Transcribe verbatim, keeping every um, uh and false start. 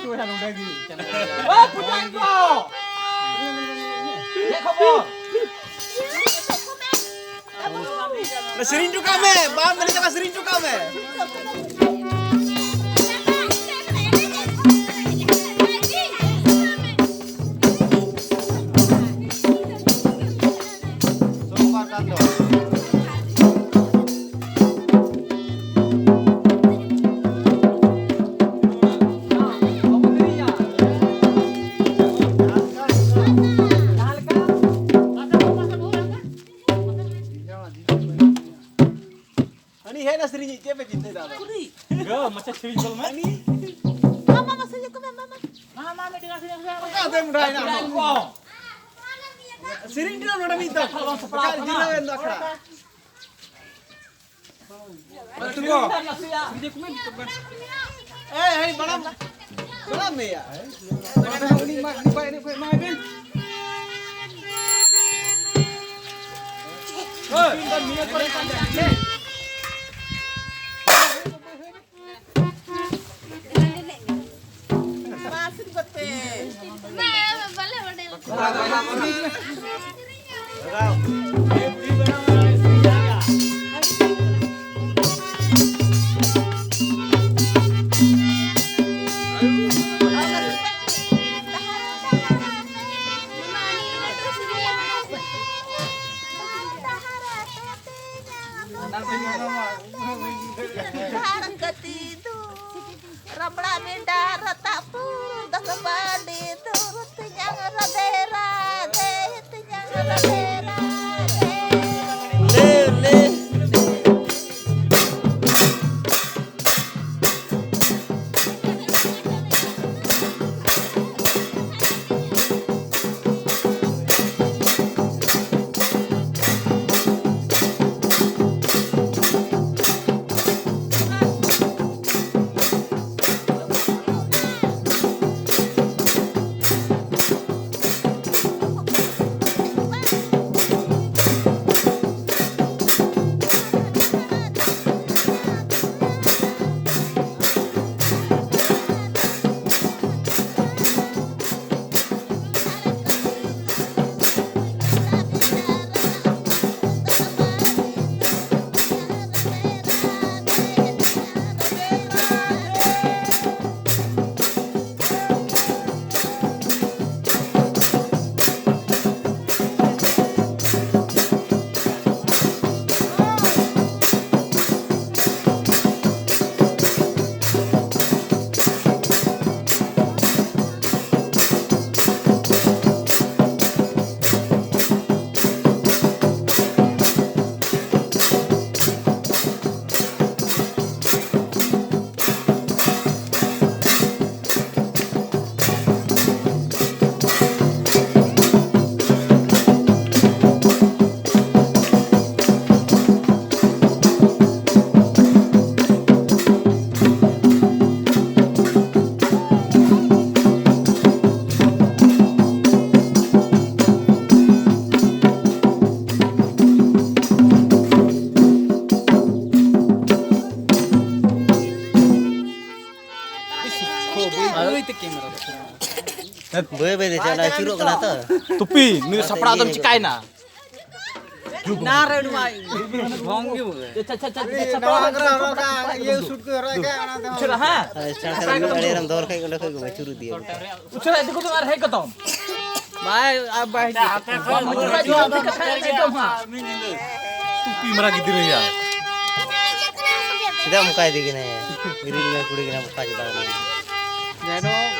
ᱱᱚᱰᱮ ᱜᱮ᱾ ᱮ, ᱯᱩᱡᱟᱹ ᱠᱚ! ᱪᱮᱫ ᱠᱷᱚᱵᱚᱨ? ᱥᱮᱨᱮᱧ ᱦᱚᱴᱚ ᱠᱟᱜ ᱢᱮ, ᱵᱟᱢ ᱫᱟᱲᱮᱭᱟᱜ ᱠᱟᱱᱟ, ᱥᱮᱨᱮᱧ ᱦᱚᱴᱚ ᱠᱟᱜ ᱢᱮ᱾ ᱥᱳᱢᱵᱟᱨ ᱪᱟᱸᱫᱚ᱾ ᱦᱟᱹᱱᱤ ᱦᱮᱡ ᱮᱱᱟ ᱥᱮᱨᱮᱧᱤᱡ, ᱪᱮᱫ ᱯᱮ ᱪᱤᱱᱛᱟᱹᱭᱮᱫᱟ ᱟᱫᱚ? ᱤᱭᱟᱹ, ᱢᱟᱥᱮ ᱥᱮᱨᱮᱧ ᱜᱚᱫ ᱢᱮ᱾ ᱦᱟᱹᱱᱤ ᱢᱟᱢᱟ, ᱢᱟᱥᱮ ᱤᱭᱟᱹ ᱠᱚ ᱢᱮ, ᱢᱟᱢᱟ᱾ ᱢᱟ, ᱢᱟ, ᱢᱤᱫᱴᱮᱱ ᱜᱟᱱ ᱥᱮᱨᱮᱧ ᱟᱹᱜᱩᱭ ᱢᱮ᱾ ᱚᱠᱟ ᱛᱮᱢ ᱰᱷᱟᱭᱱᱟ ᱟᱢ ᱫᱚ? ᱠᱚ᱾ ᱥᱮᱨᱮᱧ ᱠᱟᱱᱟ ᱱᱚᱰᱮ ᱢᱤᱫ ᱫᱚ᱾ ᱥᱟᱯᱲᱟᱣ ᱥᱟᱯᱲᱟᱣ ᱡᱤᱨᱟᱹᱣ ᱮᱱ ᱫᱚ ᱟᱠᱷᱲᱟ᱾ ᱟᱹᱛᱩ ᱠᱚ᱾ ᱤᱭᱟᱹ ᱠᱚ ᱢᱮ, ᱱᱟᱥᱮᱭᱟᱜ᱾ ᱮᱭ, ᱦᱟᱹᱱᱤ ᱵᱟᱲᱟᱢ, ᱵᱟᱲᱟᱢ ᱢᱮᱭᱟ᱾ ᱩᱱᱤ ᱢᱟ, ᱩᱱᱤ ᱵᱟᱭ ᱮᱱᱮᱡ ᱠᱷᱚᱡ ᱮᱢᱟᱭ ᱵᱤᱱ᱾ ᱦᱳᱭ, ᱱᱤᱭᱟᱹ ᱠᱚᱨᱮ ᱠᱟᱱ ᱜᱮᱭᱟ᱾ ᱢᱟ, ᱥᱤᱨᱤᱧ ᱜᱚᱫ ᱯᱮ᱾ ᱫᱷᱟᱲᱠᱟᱹᱛᱤ ᱫᱩ, ᱨᱟᱢᱲᱟ ᱵᱮᱰᱟ ᱨᱟᱛᱟᱯᱩᱨ, ᱫᱚᱥ ᱵᱟᱹᱰᱤ ᱫᱩᱨ, ᱛᱤᱧᱟᱝ ᱨᱟᱫᱷᱮ ᱨᱟᱫᱷᱮ, ᱛᱤᱧᱟᱝ ᱨᱟᱫᱷᱮ ᱨᱟᱫᱷᱮ᱾ ᱞᱮ, ᱞᱮ᱾ ᱵᱟᱹᱭ ᱵᱟᱹᱭ ᱛᱮ ᱪᱟᱞᱟᱜ ᱟᱹᱪᱩᱨᱚᱜ ᱠᱟᱱᱟ ᱛᱚ᱾ ᱛᱩᱯᱤ, ᱱᱩᱭ ᱥᱟᱯᱲᱟᱣ ᱫᱚᱢ ᱪᱤᱠᱟᱭᱮᱱᱟ? ᱱᱟ ᱨᱮ ᱱᱚᱣᱟ ᱵᱷᱚᱝ ᱜᱮ ᱵᱚᱞᱮ᱾ ᱟᱪᱪᱷᱟ, ᱟᱪᱪᱷᱟ, ᱟᱪᱪᱷᱟ, ᱟᱪᱪᱷᱟ, ᱱᱚᱣᱟ ᱥᱟᱯᱲᱟᱣ ᱟᱜᱽᱨᱟ ᱦᱚᱨᱚᱜ ᱠᱟᱜ, ᱤᱭᱟᱹ ᱥᱩᱴ ᱠᱚ ᱦᱚᱨᱚᱜ ᱠᱟᱜ, ᱚᱱᱟ ᱛᱮᱦᱚᱸ᱾ ᱩᱪᱷᱟᱹᱨᱟ, ᱦᱮᱸ᱾ ᱟᱨ ᱪᱟᱬ ᱪᱟᱬ ᱢᱤᱫ ᱟᱲᱮ ᱨᱮᱢ ᱫᱚᱦᱚ ᱞᱮᱠᱷᱟᱡ ᱜᱮ ᱚᱸᱰᱮ ᱠᱷᱚᱡ ᱜᱮ ᱟᱹᱪᱩᱨ ᱤᱫᱤᱭᱟ᱾ ᱩᱪᱷᱟᱹᱨᱟ, ᱤᱫᱤ ᱠᱚᱫᱚ ᱟᱨ ᱦᱮᱡ ᱠᱚᱫᱚᱢ᱾ ᱵᱟᱭ, ᱟᱨ ᱵᱟᱭ ᱦᱤᱡᱩᱜ᱾ ᱟᱯᱮ ᱠᱷᱚᱱ ᱵᱟᱵᱩ ᱡᱩᱫᱤ ᱡᱩᱫᱤ ᱟᱯᱮ ᱠᱟᱛᱷᱟ ᱟᱸᱡᱚᱢᱟ᱾ ᱛᱩᱯᱤ ᱢᱟᱨᱟ ᱜᱤᱫᱽᱨᱟᱹᱭᱟ᱾ ᱪᱮᱫᱟᱜ ᱚᱱᱠᱟ ᱤᱫᱤ ᱠᱟᱱᱟᱭ? ᱜᱤᱨᱤᱞ ᱢᱮ ᱠᱩᱲᱤ ᱠᱟᱱᱟ, ᱵᱚᱠᱟ ᱪᱮᱫᱟᱜ ᱠᱟᱱᱟ? ᱡᱟᱭ ᱦᱳᱠ,